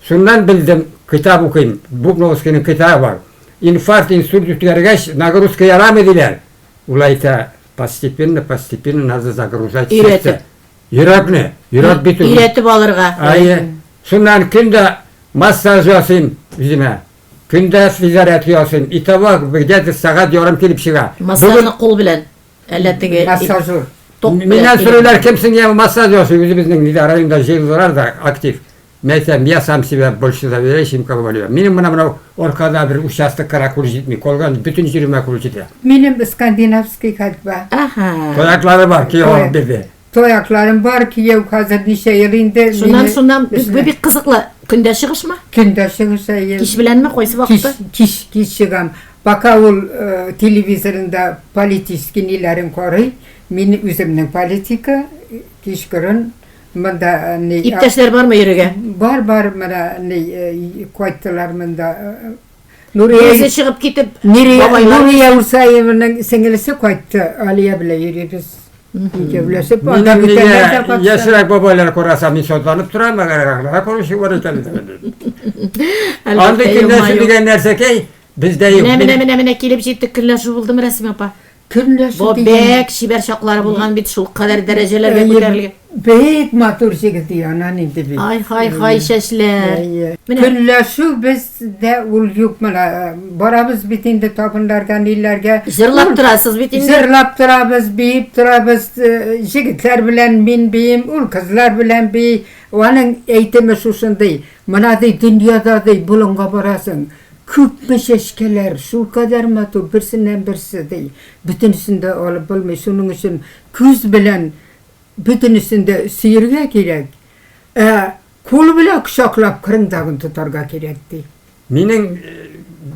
Шуннан белдем, китап укыйм, Бубновскийның китабы бар. Инфаркт, инсульт үткәргәч, нагрузка ярамый диләр. Ул әйтә, постепенно, постепенно надо загружать сердце. Йөрәкне, йөрәк бит ул. Өйрәтеп алырга. Әйе. Шуннан көн дә массаж ясыйм үземә. Көн дә физзарядка ясыйм. Итого где-то сәгать ярым килеп чыга. Массажны кул белән, әллә теге Массажер. ток белән. Миннән сорыйлар, кем син, я массаж ясый, үзебезнең нидә районда җыелдылар да актив. Мин әйтәм, я сам себя больше доверяю, чем кого-либо. Минем менә менә аркада бер участок кына кул җитми, калган бөтен җиремә кул җитә. Минем скандинавский ходьба. Ага. Таяклары бар, кияү алып бирде. Таякларым бар, кияү хәзер ничә ел инде. Шуннан, шуннан, бу бик кызыклы. Көндә чыгышмы? Көндә чыгыш, әйе. Кич беләнме, кайсы вакытта? Кич, кич, кич чыгам. Пока ул телевизорында политический ниләрен карый, мин үземнең политика, кичкырын монда ни. Иптәшләр бармы йөрергә? Бар, бар, менә ни кайттылар монда. Нурия Үзе чыгып китеп, бабайлар. Нурия Усаеваның сеңелесе кайтты, Алия белән йөрибез. Икәүләшеп, анда Минем бүтәннәр дә нигә катыша. яшьрәк бабайлар караса, мин шатланып торам, әгәр караучы бар икән. Әлбәттә, Андый көнләшү елмаю. дигән нәрсәкәй бездә юк. Менә, менә, менә, менә килеп җиттек, көнләшү булдымы, Рәсимә апа? Көнләшү Бу дигән. бик чибәр чаклары булган бит, шул кадәр дәрәҗәләргә күтәрелгән. Бик матур җегет анан инде бит. Ай, хай, хай, чәчләр. Менә. Көнләшү бездә ул юк менә. Барабыз бит инде табыннарга, ниләргә. Җырлап торасыз бит инде. Җырлап торабыз, биеп торабыз. Җегетләр белән мин биим, ул кызлар белән бии. Аның әйтеме шушындый. Менә ди, дөньяда ди, болынга барасың. Күпме чәчкәләр, шулкадәр матур, берсеннән берсе ди. Бөтенесен дә алып булмый. Шуның өчен күз белән бөтенесен дә сөергә кирәк, ә кул белән кочаклап кырындагын тотарга кирәк, ди. Минем,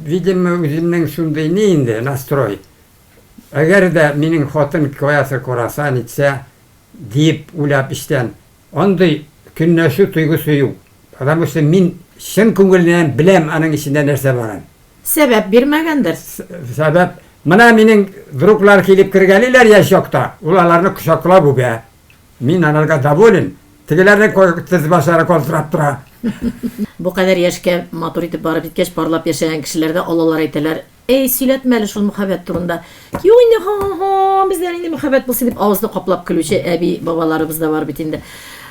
видимо, үземнең шундый ни инде, настрой. Әгәр дә минем хатын каясыр караса, нитсә, диеп уйлап эчтән, андый көнләшү тойгысы юк. Потому что мин чын күңеленнән беләм аның эчендә нәрсә барын. Сәбәп бирмәгәндер. Сәбәп. Менә минем друглар килеп кергәлиләр яшь чакта, ул аларны кочаклап үбә. Мин аларга доволен. Тегеләрнең тез башлары калтырап тора. Бу кадәр яшькә матур итеп барып җиткәч, парлап яшәгән кешеләр дә алалар әйтәләр, Әй, сөйләтмә әле шул мөхәббәт турында. Юк инде, ха-ха-ха, бездә нинди мөхәббәт булсын дип авызны каплап көлүче әби бабаларыбыз да бар бит инде.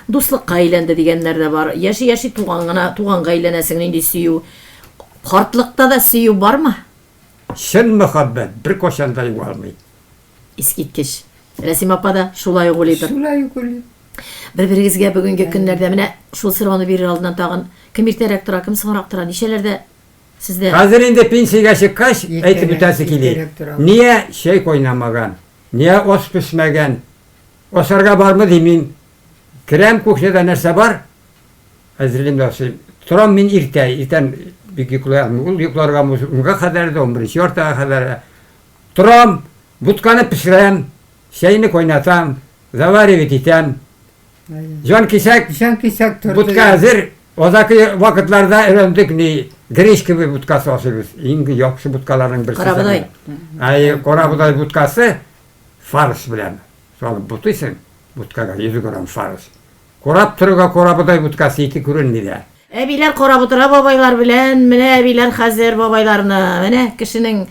Дуслыкка әйләнде дигәннәр дә бар. Яши-яши туган гына, туганга әйләнәсең, нинди сөю. Картлыкта да сөю бармы? Чын мөхәббәт беркайчан да югалмый. Искиткеч. Рәсим апа да шулай ук уйлыйдыр. Шулай ук уйлыйм. Бер-берегезгә бүгенге көннәрдә менә шул сорауны бирер алдыннан тагын кем иртәрәк тора, кем соңрак тора, ничәләрдә сездә? Хәзер инде пенсиягә чыккач, әйтеп үтәсе кили. Ния чәй кайнамаган, ния аш пешмәгән, ашарга бармы димим. Керәм, кухняда нәрсә бар, әзерлим дә ашыйм. Торам мин иртә, иртән бик йоклый алмыйм. Ул йокларга унга кадәр дә, унберенче яртыга кадәр дә. Торам, бутканы пешерәм, чәйне кайнатам, заваривать итәм. Җан кисәк, Җан кисәк торды. Бутка әзер. Азакы вакытларда өйрәндек ни гречковый буткасы ашыйбыз. Иң яхшы буткаларның берсе. Карабодай. Әй, карабодай буткасы фарш белән салып бутыйсың буткага 100 грамм фарш. Карап торуга карабодай буткасы ите күренми дә. Әбиләр карап утыра бабайлар белән, менә әбиләр хәзер бабайларны, менә кешенең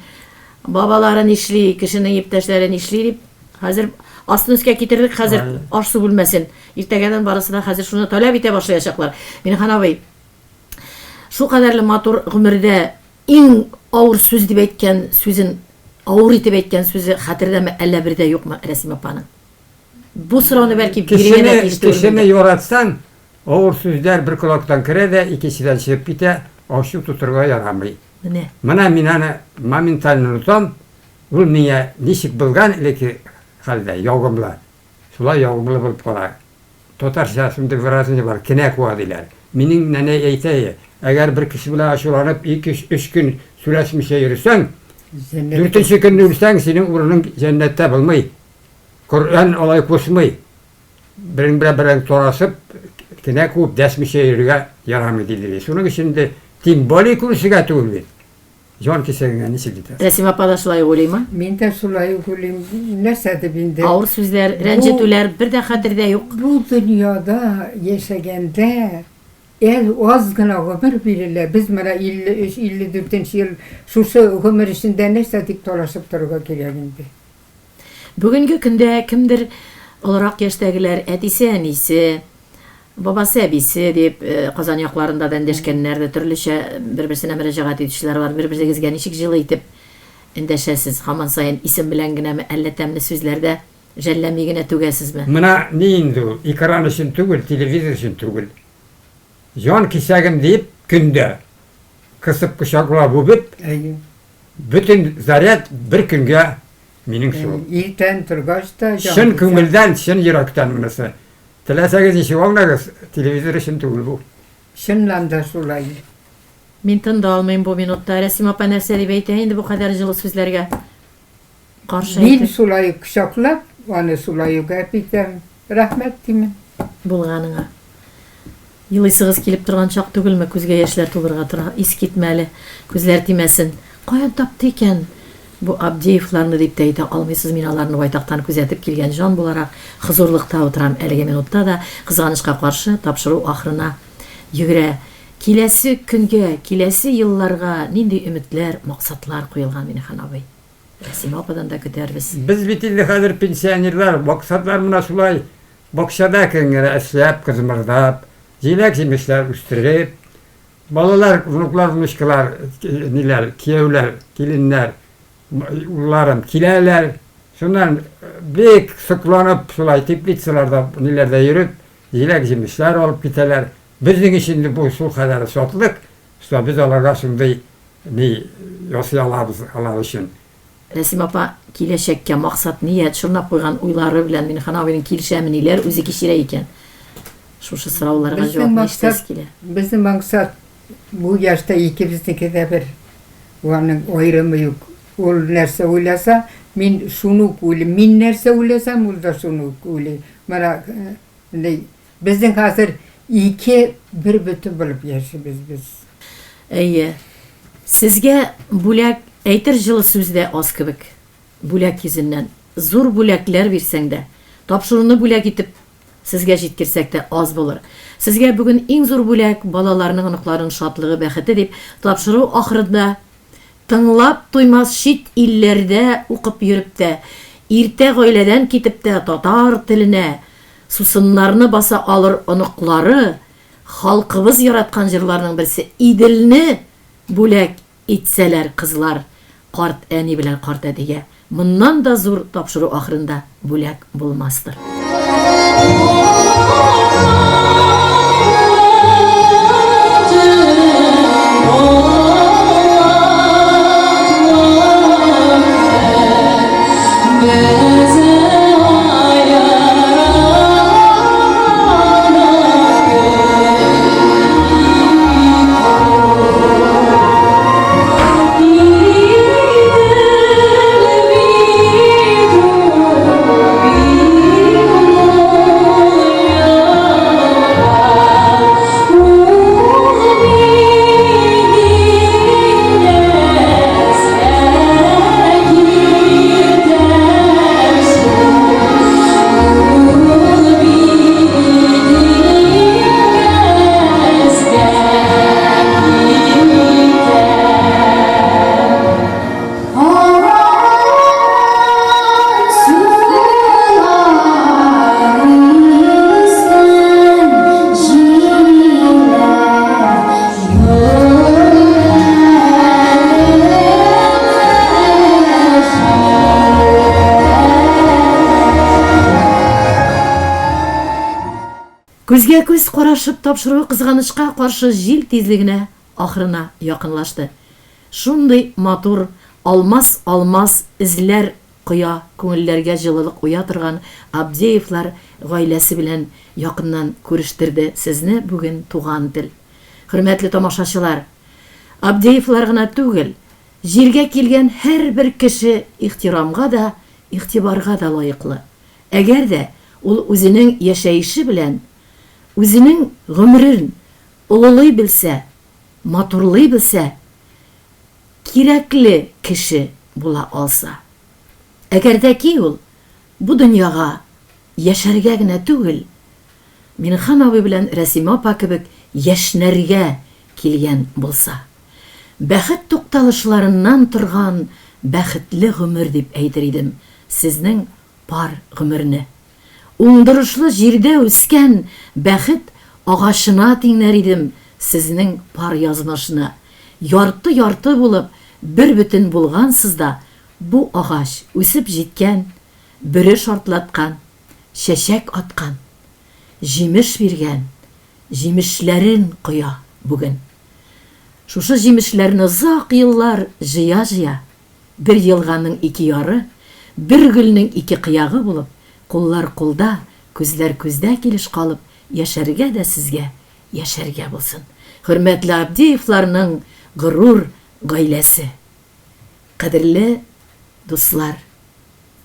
бабалары нишли, кешенең иптәшләре нишли дип, хәзер астын өскә китердек, хәзер аш-су бүлмәсен. Иртәгәдән барысы да хәзер шуны таләп итә башлаячаклар. Минехан абый, шул кадәрле матур гомердә иң авыр сүз дип әйткән сүзен, авыр итеп әйткән сүзе хәтердәме, әллә бер дә юкмы Рәсим апаның? Бу сорауны бәлки бирергә дә тиеш түгелмендер. Кешене яратсаң, авыр сүзләр бер колактан керә дә, икенчедән чыгып китә, ачу тотырга ярамый. Менә. Менә мин аны моментально онытам, ул миңа ничек булган элекке хәлдә, ягымлы, шулай ягымлы булып кала. Татарча шундый выражение бар, кенә куа диләр. Минем нәнәй әйтә иде, әгәр бер кеше белән ачуланып ике-өч көн сөйләшмичә йөрсәң, дүртенче көнне үлсәң, синең урының җәннәттә булмый. Коръән алай кушмый. Берең белән берең тарашып, кенә куып дәшмичә йөрергә ярамый диде. Шуның өчен инде тем более күрешергә түгел бит. Җан кисәгеңә ничек җитә? Рәсим апа да шулай ук уйлыймы? Мин дә шулай ук уйлыйм. Нәрсә дип инде? Авыр сүзләр, рәнҗетүләр бер дә хәтердә юк. Бу дөньяда яшәгәндә әз аз гына гомер бирелә. Без менә 53, 54 нче ел шушы гомер эчендә нәрсә дип талашып торырга кирәк инде? Бүгенге көндә кемдер олырак яшьтәгеләр әтисе-әнисе, бабасы-әбисе дип Казан якларында да эндәшкәннәр дә, төрлечә бер-берсенә мөрәҗәгать итүчеләр бар. Бер-берегезгә ничек җылы итеп эндәшәсез? Һаман саен исем белән генәме, әллә тәмле сүзләр дә жәлләми генә түгәсезме? Менә ни инде ул, экран өчен түгел, телевизор өчен түгел. Җан кисәгем диеп, көн дә кысып кочаклап үбеп, Бөтен заряд бер көнгә минең шул. Иртән торгач та җан Чын күңелдән, чын йөрәктән монысы. Теләсәгез ничек аңлагыз, телевизор өчен түгел бу. Чыннан да шулай. Мин тын да алмыйм бу минутта. Рәсим апа нәрсә дип әйтә инде бу кадәр җылы сүзләргә каршы Мин әйтеп? шулай ук кочаклап, аны шулай ук әп итәм. Рәхмәт димен. Булганыңа. Елыйсыгыз килеп торган чак түгелме, күзгә яшьләр тулырга тора, искитмәле, күзләр тимәсен. Каян тапты икән бу Абдеевларны дип тә әйтә алмыйсыз, мин аларны байтактан күзәтеп килгән җан буларак, хозурлыкта утырам әлеге минутта да, кызганычка каршы, тапшыру ахырына йөгерә. Киләсе көнгә, киләсе елларга нинди өметләр, максатлар куелган, Минехан абый? Рәсимә ападан да көтәрбез. Без бит инде хәзер пенсионерлар, максатлар менә шулай Бакчада әкрен генә эшләп, кызмырдап, җиләк-җимешләр үстереп, балалар, внуклар, внучкалар, ниләр, кияүләр, киленнәр, улларым киләләр. Шуннан бик сокланып, шулай теплицаларда, ниләрдә йөреп, җиләк-җимешләр алып китәләр. Безнең өчен инде бу шулкадәр шатлык, что без аларга шундый ни ясый алабыз алар өчен. Рәсим апа киләчәккә максат, ният, чорнап куйган уйлары белән Минхан абыйның килешәме, ниләр үзе кичерә икән? Шушы сорауларга Безнең җавапны максат, ишетәсе килә. безнең максат бу яшьтә икебезнеке дә бер. Аның аерымы юк. Ул нәрсә уйласа, мин шуны ук уйлыйм. Мин нәрсә уйласам, ул да шуны ук уйлый. Менә ни, безнең хәзер ике бер бөтен булып яшибез без. Әйе. Сезгә бүләк. Әйтер җылы сүз дә аз кебек. Бүләк йөзеннән. Зур бүләкләр бирсәң дә, тапшыруны бүләк итеп сезгә җиткерсәк тә аз булыр. Сезгә бүген иң зур бүләк, балаларның, оныкларның шатлыгы, бәхете дип, тапшыру ахырында тыңлап туймас чит илләрдә укып йөреп тә, иртә гаиләдән китеп тә татар теленә сусыннарны баса алыр оныклары, халкыбыз яраткан җырларның берсе Иделне бүләк итсәләр кызлар карт әни белән карт әтигә моннан да зур тапшыру ахырында бүләк булмастыр. Күзгә күз карашып тапшыруы кызганычка каршы җил тизлегенә ахырына якынлашты. Шундый матур, алмас-алмас эзләр коя, күңелләргә җылылык уя торган Абдеевлар гаиләсе белән якыннан күрештерде сезне бүген Туган тел. Хөрмәтле тамашачылар! Абдеевлар гына түгел, җиргә килгән һәрбер кеше ихтирамга да, игътибарга да лаеклы. Әгәр дә ул үзенең яшәеше белән үзенең гомерен олылый белсә, матурлый белсә, кирәкле кеше була алса. Әгәр дә ки ул бу дөньяга яшәргә генә түгел, Минхан абый белән Рәсимә апа кебек яшьнәргә килгән булса. Бәхет тукталышларыннан торган бәхетле гомер дип әйтер идем сезнең пар гомерне. Уңдырышлы җирдә үскән бәхет агачына тиңнәр идем сезнең пар язмышны. Ярты-ярты булып, бербөтен булгансыз да, бу агач үсеп җиткән, бөре шартлаткан, чәчәк аткан, җимеш биргән, җимешләрен коя бүген. Шушы җимешләрне озак еллар җыя-җыя, бер елганың ике яры, бер гөлнең ике кыягы булып, куллар кулда, күзләр күздә килеш калып яшәргә дә сезгә яшәргә булсын, хөрмәтле Абдеевларның горур гаиләсе! Кадерле дуслар!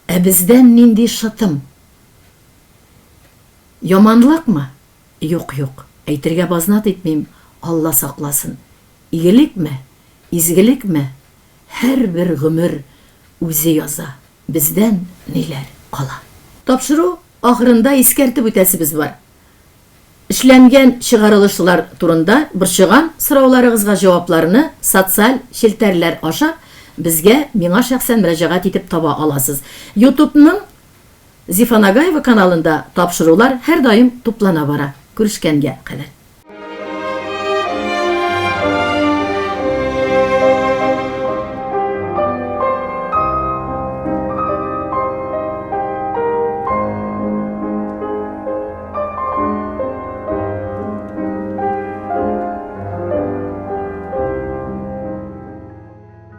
Ә бездән нинди шытым? Яманлыкмы? Юк, юк, әйтергә базнат итмим, Алла сакласын. Игелекме, изгелекме, һәрбер гомер үзе яза, бездән ниләр кала. Тапшыру ахырында искәртеп үтәсебез бар. Эшләнгән чыгарылышлар турында борчыган сорауларыгызга җавапларны социаль челтәрләр аша безгә, миңа шәхсән мөрәҗәгать итеп таба аласыз. Ютубның Зифа Нагаева каналында тапшырулар һәрдаим туплана бара. Күрешкәнгә кадәр.